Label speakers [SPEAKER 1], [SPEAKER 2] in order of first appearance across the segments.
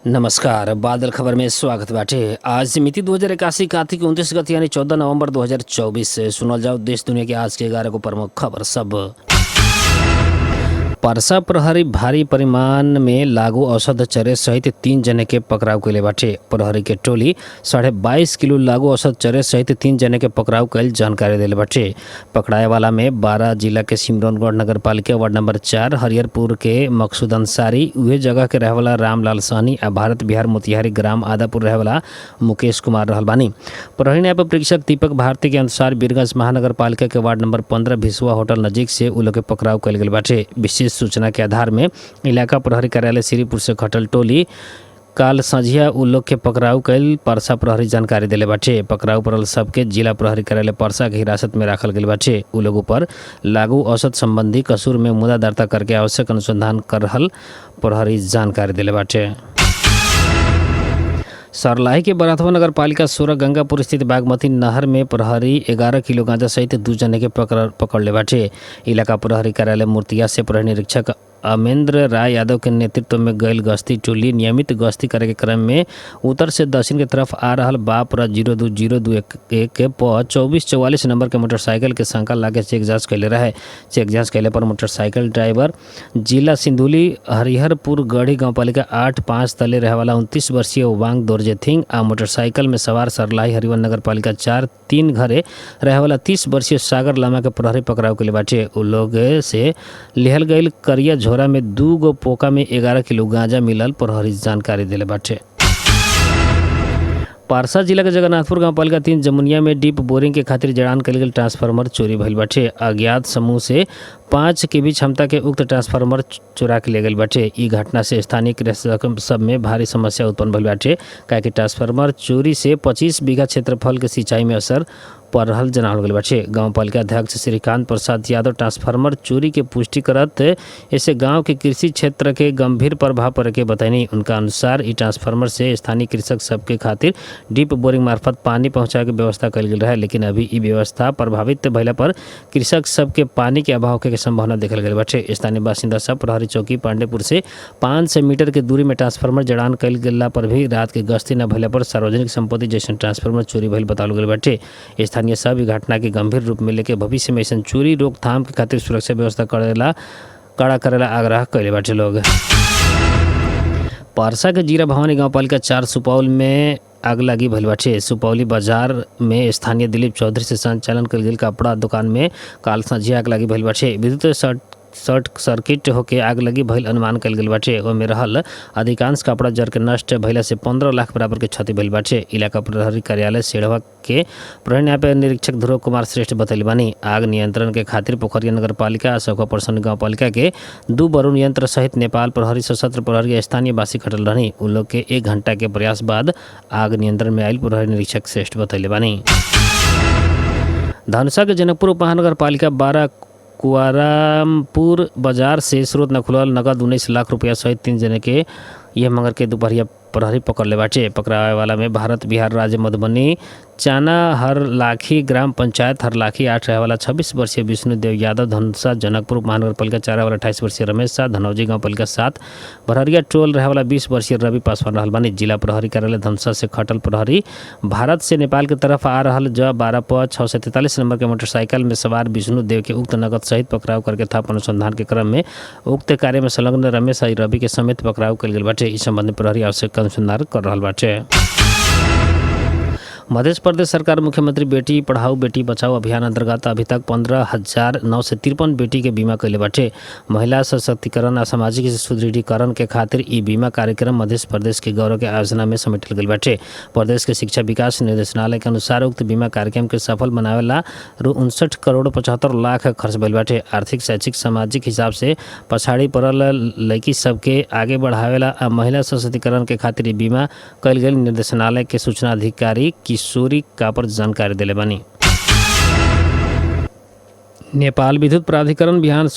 [SPEAKER 1] नमस्कार, बादल खबर में स्वागत बाटे। आज मिति 2081 कार्तिक 29 गते यानी 14 नवंबर 2024 से सुनल जाओ देश दुनिया के आज के 11 को प्रमुख खबर सब। परसा प्रहरी भारी परिमाण में लागू औषध चरे सहित 3 जने के पकड़ाव कैले बाटे। प्रहरी के टोली 22.5 किलो लागू औषध चरे सहित 3 जने के पकड़ाव कैल जानकारी दिले बाटे। पकड़ाए वाला में 12 जिला के सिमरौनगढ़ नगर पालिका वार्ड नंबर 4 हरिहरपुर के मकसूद अंसारी, उहे जगह के रहेवाला रामलाल सहनी आ भारत बिहार मोतिहारी ग्राम आदापुर रहेवाला मुकेश कुमार रहल बानी। प्रहरी न्याय परीक्षक दीपक भारती के अनुसार बीरगंज महानगर पालिका के वार्ड नंबर 15 भिसुआ होटल नजीक से उ लोग के पकड़ाव कयल गेल बाटे। विशेष सूचना के आधार में इलाका प्रहरी कार्यालय श्रीपुर से खटल टोली काल संझिया उ लोग के पकड़ाव कैल परसा प्रहरी जानकारी दिले बाटे। पकड़ाव पड़ल सबके जिला प्रहरी कार्यालय परसा के हिरासत में राखल गेल बाटे। उ लोग ऊपर लागू औषध संबंधी कसूर में मुद्दा दर्ता करके आवश्यक अनुसंधान कर रहल प्रहरी जानकारी दिले बाटे। सरलाही के बराथवा नगर पालिका 16 गंगापुर स्थित बागमती नहर में प्रहरी 11 किलो गांजा सहित 2 जने के पकड़ ले बाटे। इलाका प्रहरी कार्यालय मूर्तिया से प्रहरी निरीक्षक अमेंद्र राय यादव के नेतृत्व में गईल गश्ती टोली नियमित गश्ती करे के क्रम में उत्तर से दक्षिण के तरफ आ रहल बाप र 020211 पर 2444 नंबर के मोटरसाइकिल के शंका लाके चेक जांच कैले रहे। चेक जांच कैले पर मोटरसाइकिल ड्राइवर जिला सिंधुली हरिहरपुर गढ़ी गांवपालिका 8-5 तले रहेवाला 29 वर्षीय वांग दोर्जेथिंग आ मोटरसाइकिल में सवार सरलाही हरिवन नगर पालिका 4-3 घरे रहेवाला 30 वर्षीय सागर लामा के प्रहरी पकड़ाव के बाटे। उ लोग से लिहल गईल करिया झोरा में 2 गो पोका में 11 किलो गांजा मिलल प्रहरी जानकारी दिले बाटे। पारसा जिला के जगन्नाथपुर गांवपालिका 3 जमुनिया में डीप बोरिंग के खातिर जड़ान कयल गेल ट्रांसफार्मर चोरी भइल बाटे। अज्ञात समूह से 5 केवी क्षमता के उक्त ट्रांसफार्मर चोरा के ले गेल बाटे। ई घटना से स्थानीय कृषक सब में भारी समस्या उत्पन्न भइल बाटे, काहे ट्रांसफार्मर चोरी से 25 बीघा क्षेत्रफल के सिंचाई में असर पड़ रहल जनावल गेल बाटे। गांवपालिका अध्यक्ष श्रीकांत प्रसाद यादव ट्रांसफार्मर चोरी के पुष्टि करत ऐसे गांव के कृषि क्षेत्र के गंभीर प्रभाव पड़े के बतैनी। उनका अनुसार ई ट्रांसफार्मर से स्थानीय कृषक सबके खातिर डीप बोरिंग मार्फत पानी पहुँचाए के व्यवस्था कयल गेल रहे, लेकिन अभी ई व्यवस्था प्रभावित भइला पर कृषक सबके पानी के अभाव के संभावना देखल गेल बाटे। स्थानीय बासिंदा सब प्रहरी चौकी पांडेपुर से 500 मीटर के दूरी में ट्रांसफार्मर जड़ान कयल गेला पर भी रात के गश्ती न भइला पर सार्वजनिक संपत्ति जैसन ट्रांसफार्मर चोरी भइल बतावल गेल बाटे। स्थानीय सब घटना के गंभीर रूप में लेके भविष्य में ऐसन चोरी रोकथाम के खातिर सुरक्षा व्यवस्था करेला कड़ा करेला आग्रह कैले बाटे लोग। परसा के जीरा भवानी गांवपालिका 4 सुपौल में आग लगी भइल बाटे। सुपौली बाजार में स्थानीय दिलीप चौधरी से संचालन कयल गेल कपड़ा दुकान में काल संझिया आग लगी भइल बाटे। विद्युत शॉर्ट सर्किट होके आग लगी भइल अनुमान कयल गेल बाटे। ओमे रहल अधिकांश कपड़ा जर के नष्ट भइला से 15 लाख बराबर के क्षति भइल बाटे। इलाका प्रहरी कार्यालय सेढ़वा के प्रहरी न्याय निरीक्षक ध्रुव कुमार श्रेष्ठ बतैले बानी। आग नियंत्रण के खातिर पोखरिया नगर पालिका आ सौखा परसन गांवपालिका के 2 बरुण यंत्र सहित नेपाल प्रहरी, सशस्त्र प्रहरी स्थानीय वासी खटल रहनी। उन लोग के 1 घंटा के प्रयास बाद आग नियंत्रण में आयल प्रहरी निरीक्षक श्रेष्ठ बतैले बानी। धनुषा के जनकपुर उपमहानगर पालिका 12 कुआरामपुर बाजार से स्रोत न खुलल नगद 19 लाख रुपया सहित 3 जने के यह मंगर के दोपहरिया प्रहरी पकड़ ले बाटे। पकड़ावे वाला में भारत बिहार राज्य मधुबनी चाना हरलाखी ग्राम पंचायत हरलाखी 8 रहे वाला 26 वर्षीय विष्णुदेव यादव, धनुषा जनकपुर महानगर पालिका 4 वाला 28 वर्षीय रमेश शाह, धनौजी गांव पालिका 7 बरहरिया टोल रहे वाला 20 वर्षीय रवि पासवान रहल बानी। जिला प्रहरी कार्यालय धनुषा से खटल प्रहरी भारत से नेपाल के तरफ आ रहल ज 12 प 643 नंबर के मोटरसाइकिल में सवार विष्णुदेव के उक्त नगद सहित पकड़ाव करके थप अनुसंधान के क्रम में उक्त कार्य में संलग्न रमेश आ रवि के समेत पकड़ाव कयल गेल बाटे। इस संबंध में प्रहरी आवश्यक अनुसंधान कर रहल बाटे। मध्य प्रदेश सरकार मुख्यमंत्री बेटी पढ़ाओ बेटी बचाओ अभियान अंतर्गत अभी तक 15,953 बेटी के बीमा कैले बाटे। महिला सशक्तिकरण आ सामाजिक सुदृढ़ीकरण के खातिर ई बीमा कार्यक्रम मध्य प्रदेश के गौरव के आयोजना में समेटल गेल बाटे। प्रदेश के शिक्षा विकास निदेशालय के अनुसार उक्त बीमा कार्यक्रम के सफल बनावेला रु 59 करोड़ 75 लाख खर्च भइल बाटे। आर्थिक, शैक्षिक, सामाजिक हिसाब से पछाड़ी पड़ल लड़की सबके आगे बढ़ावेला आ महिला सशक्तिकरण के खातिर ई बीमा कैल गेल निर्देशनालय के सूचना अधिकारी किशोरी कापर जानकारी दिले बानी। नेपाल विद्युत प्राधिकरण बिहान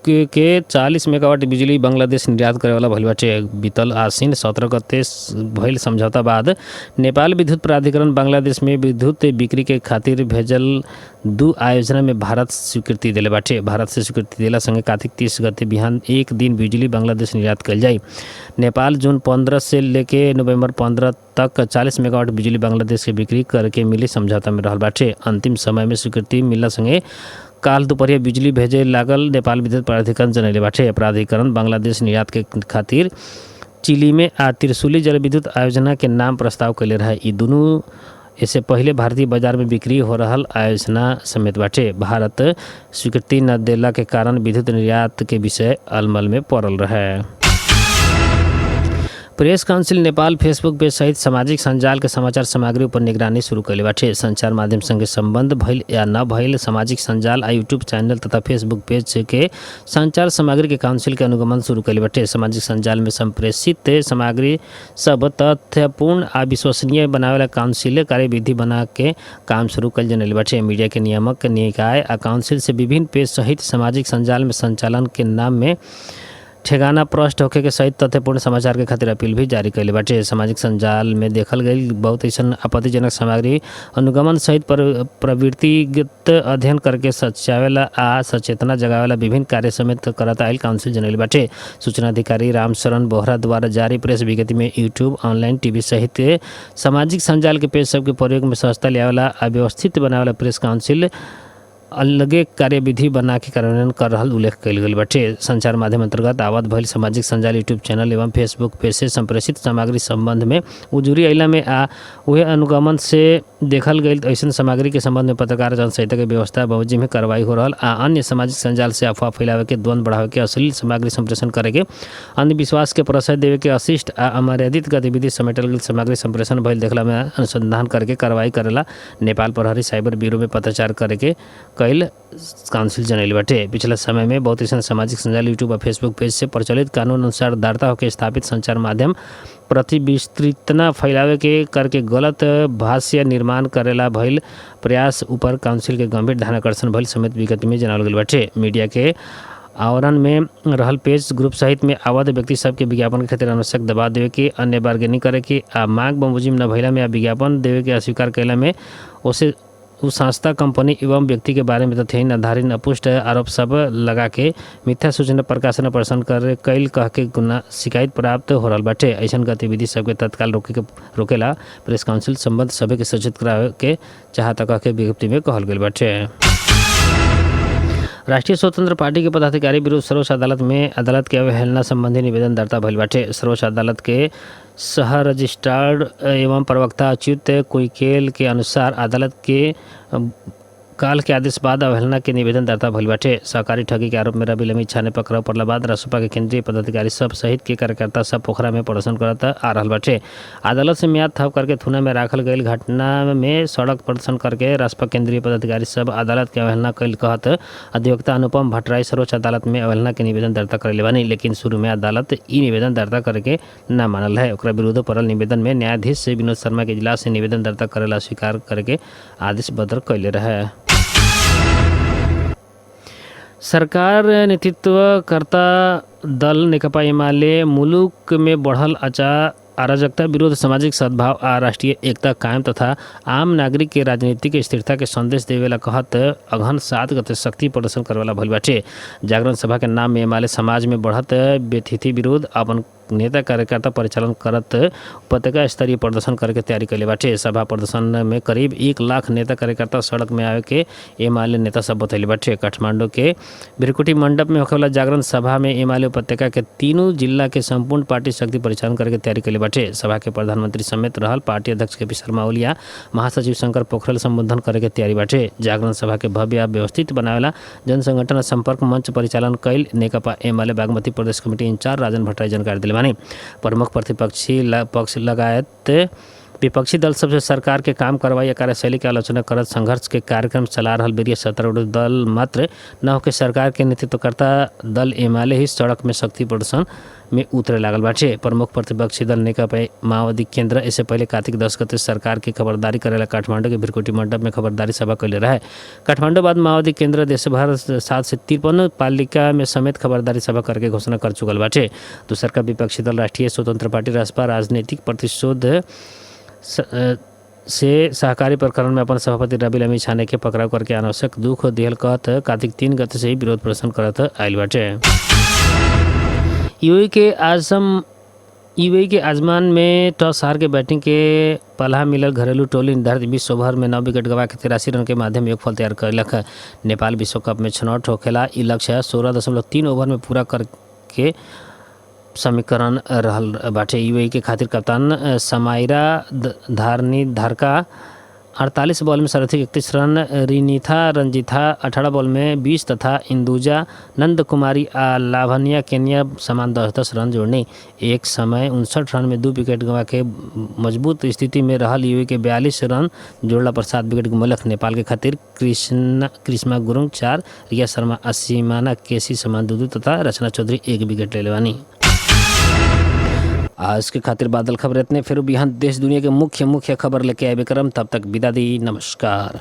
[SPEAKER 1] के 40 मेगावाट बिजली बांग्लादेश निर्यात करेवाला भइल बाटे। बीतल आश्विन 17 गते भइल समझौता बाद नेपाल विद्युत प्राधिकरण बांग्लादेश में विद्युत बिक्री के खातिर भेजल दू आयोजना में भारत स्वीकृति देले बाटे। भारत से स्वीकृति देला संगे कार्तिक 30 गते बिहान एक दिन बिजली बांग्लादेश निर्यात कयल जाई। नेपाल जून 15 से लेके नवंबर 15 तक 40 मेगावाट बिजली बांग्लादेश के बिक्री करके मिली समझौता में रहल बाटे। अंतिम समय में स्वीकृति मिलला संगे काल दुपहरिया बिजली भेजे लागल नेपाल विद्युत प्राधिकरण जनैले बाटे। प्राधिकरण बांग्लादेश निर्यात के खातिर चिली में आ त्रिशूली जलविद्युत आयोजना के नाम प्रस्ताव कैले रहे। ई दुनू इससे पहिले भारतीय बाजार में बिक्री हो रहल आयोजना समेत बाटे। भारत स्वीकृति न देला के कारण विद्युत निर्यात के विषय अलमल में पड़ल रहे। Press council Nepal Facebook page सहित सामाजिक सञ्जाल के समाचार सामग्री ऊपर निगरानी शुरू कैले बाटे। संचार माध्यम संगे सम्बन्ध भइल या न भइल सामाजिक सञ्जाल आ यूट्यूब चैनल तथा फेसबुक पेज के संचार सामग्री के काउंसिल के अनुगमन शुरू कैले बाटे। सामाजिक सञ्जाल में संप्रेषित सामग्री सब तथ्यपूर्ण आ विश्वसनीय बनावेला काउंसिल कार्यविधि बना के काम शुरू कैल जनैले बाटे। मीडिया के नियामक निकाय आ काउंसिल से विभिन्न पेज सहित सामाजिक सञ्जाल में संचालन के नाम में ठेगाना प्रष्ट होखे के सहित तथ्यपूर्ण समाचार के खातिर अपील भी जारी कैले बाटे। सामाजिक सञ्जाल में देखल गई बहुत ऐसन आपत्तिजनक सामग्री अनुगमन सहित प्रवृत्तिगत अध्ययन करके सचावेला आ सचेतना जगावेला विभिन्न कार्य समेत करत आयल काउंसिल जनैले बाटे। सूचना अधिकारी रामशरण बोहरा द्वारा जारी प्रेस विज्ञप्ति में यूट्यूब, ऑनलाइन टीवी सहित सामाजिक सञ्जाल के पेज सबके प्रयोग में सहजता लियावेला आ व्यवस्थित बनावेला प्रेस काउंसिल अलगे कार्यविधि बना के कार्यान्वयन कर रहल उल्लेख कयल गेल बाटे। संचार माध्यम अंतर्गत आवत भइल सामाजिक सञ्जाल, यूट्यूब चैनल एवं फेसबुक पेज से संप्रेषित सामग्री संबंध में उजुरी अइला में आ उहे अनुगमन से देखल गईल ऐसन सामग्री के संबंध में पत्रकार जनसंहिता के व्यवस्था बमोजिम में कार्रवाई हो रहल आ अन्य सामाजिक सञ्जाल से अफवाह फैलावे के, द्वंद्व बढ़ावे के, अश्लील सामग्री संप्रेषण करे के, अंधविश्वास के प्रश्रय देवे के, अशिष्ट आ अमर्यादित गतिविधि समेटल गेल सामग्री संप्रेषण भइल देखला में अनुसंधान करके कार्रवाई करेला नेपाल प्रहरी साइबर ब्यूरो में पत्राचार करे के कैल काउंसिल जनैले बाटे। पिछला समय में बहुत ऐसन सामाजिक सञ्जाल, यूट्यूब आ फेसबुक पेज से प्रचलित कानून अनुसार दर्ता होकर स्थापित संचार माध्यम प्रति विस्तृतना फैलावे के करके गलत भाष्य निर्माण करेला भइल प्रयास ऊपर काउंसिल के गंभीर ध्यानाकर्षण भइल समेत विगत में जनावल गेल बाटे। मीडिया के आवरण में रहल पेज ग्रुप सहित में आबद्ध व्यक्ति सबके विज्ञापन के खातिर आवश्यक दबाव देवे के, अन्य बार्गेनिंग करे के आ मांग बमोजिम न भइला में आ विज्ञापन देवे के अस्वीकार कैला में ओसे उ संस्था, कंपनी एवं व्यक्ति के बारे में तथ्यहीन आधारित अपुष्ट आरोप सब लगा के मिथ्या सूचना प्रकाशन प्रसारण कर कैल कह के गुना शिकायत प्राप्त हो रहल बाटे। ऐसन गतिविधि सबके तत्काल रोके के रोकेला प्रेस काउंसिल संबद्ध सभे के सचेत करावे के चाहता कह के विज्ञप्ति में कहल गेल बाटे। राष्ट्रीय स्वतंत्र पार्टी के पदाधिकारी विरुद्ध सर्वोच्च अदालत में अदालत के अवहेलना संबंधी निवेदन दर्ता भइल बाटे। सर्वोच्च अदालत के सह रजिस्ट्रार एवं प्रवक्ता अच्युत कुइकेल के अनुसार अदालत के काल के आदेश बाद अवहेलना के निवेदन दर्ता भइल बाटे। सहकारी ठगी के आरोप में रवि लमी छाने पकड़ाव पड़ला बाद रासोपा के केंद्रीय पदाधिकारी सब सहित के कार्यकर्ता सब पोखरा में प्रदर्शन करत आ रहल बाटे। अदालत से म्याद थप करके थुना में राखल गईल घटना में सड़क प्रदर्शन करके रासपा केंद्रीय पदाधिकारी सब अदालत के अवहेलना कैल कहत अधिवक्ता अनुपम भट्टराई सर्वोच्च अदालत में अवहेलना के निवेदन दर्ता करेले बानी, लेकिन शुरू में अदालत ई निवेदन दर्ता करके न मानल है। ओकरा विरुद्ध पड़ल निवेदन में न्यायाधीश विनोद शर्मा के इजलास से निवेदन दर्ता करेला स्वीकार करके आदेश बदर कैले रहे। सरकार नेतृत्वकर्ता दल नेकपा एमाले मुलुक में बढ़ल अराजकता विरोध, सामाजिक सद्भाव आ राष्ट्रिय एकता कायम तथा आम नागरिक के राजनीतिक स्थिरता के संदेश देवेला कहत अगहन 7 गते शक्ति प्रदर्शन करेवाला भइल बाटे। जागरण सभा के नाम में एमाले समाज में बढ़त व्यथिति विरोध अपन नेता कार्यकर्ता परिचालन करत उपत्यका स्तरीय प्रदर्शन करके तैयारी कैले बाटे। सभा प्रदर्शन में करीब 1 लाख नेता कार्यकर्ता सड़क में आवे के एमाले नेता सब बतैले बाटे। काठमांडू के भ्रिकुटी मंडप में होखेवाला जागरण सभा में एमाले उपत्यका के तीनों जिला के संपूर्ण पार्टी शक्ति परिचालन करके तैयारी कैले बाटे। सभा के प्रधानमंत्री समेत रहल पार्टी अध्यक्ष के पी शर्मा ओली, महासचिव शंकर पोखरेल संबोधन करे के तैयारी बाटे। जागरण सभा के भव्य आ व्यवस्थित बनावेला जनसंगठन संपर्क मंच परिचालन कैल नेकपा एमाले बागमती प्रदेश कमिटी इंचार्ज राजन भट्टराई जानकारी दिले बानी। प्रमुख प्रतिपक्षी पक्ष लगायत विपक्षी दल सबसे सरकार के काम कार्रवाई या कार्यशैली के आलोचना करत संघर्ष के कार्यक्रम चला रहल बेरिया सत्तारूढ़ दल मात्र न होके सरकार के नेतृत्वकर्ता दल एमाले ही सड़क में शक्ति प्रदर्शन में उतरे लागल बाटे। प्रमुख प्रतिपक्षी दल नेकपा माओवादी केंद्र इससे पहले कार्तिक 10 गते सरकार की खबरदारी करेला काठमांडू के भ्रिकुटी मंडप में खबरदारी सभा कैले रहे। काठमांडू बाद माओवादी केंद्र देशभर 753 पालिका में समेत खबरदारी सभा करके घोषणा कर चुकल बाटे। दूसर का विपक्षी दल राष्ट्रीय स्वतंत्र पार्टी रासपा राजनीतिक प्रतिशोध से सहकारी प्रकरण में अपन सभापति रवि लमी छाने के पकड़ाव करके अनावश्यक दुख दिहल कहत कार्तिक 3 गते से ही विरोध प्रदर्शन करत आयल बाटे। यूएई के आजम यूएई के आजमान में टॉस हार के बैटिंग के पलहा मिलल घरेलू टोली निर्धारित 20 ओवर में 9 विकेट गवा के 83 रन के माध्यम योगफल तैयार कयलक। नेपाल विश्व कप में छनौट होखेला ई लक्ष्य 16.3 ओवर में पूरा करके समीकरण रहल बाटे। यूएई के खातिर कप्तान समायरा धारनी धारका 48 बॉल में सर्वाधिक 31 रन, रिनीथा रंजीथा 18 बॉल में 20 तथा इंदुजा नंद कुमारी आ लावण्या केन्या समान 10-10 रन जोड़ने। एक समय 59 रन में 2 विकेट गंवा के मजबूत स्थिति में रहल यूएई के 42 रन जोड़ला पर 7 विकेट गुमलक। नेपाल के खातिर कृष्णा कृष्णा गुरुङ 4, रिया शर्मा असीमाना केसी समान 2-2 तथा रचना चौधरी 1 विकेट ले बानी। आज के खातिर बादल खबर इतने। फिर बिहान देश दुनिया के मुख्य मुख्य खबर लेके आए विक्रम, तब तक विदा दी। नमस्कार।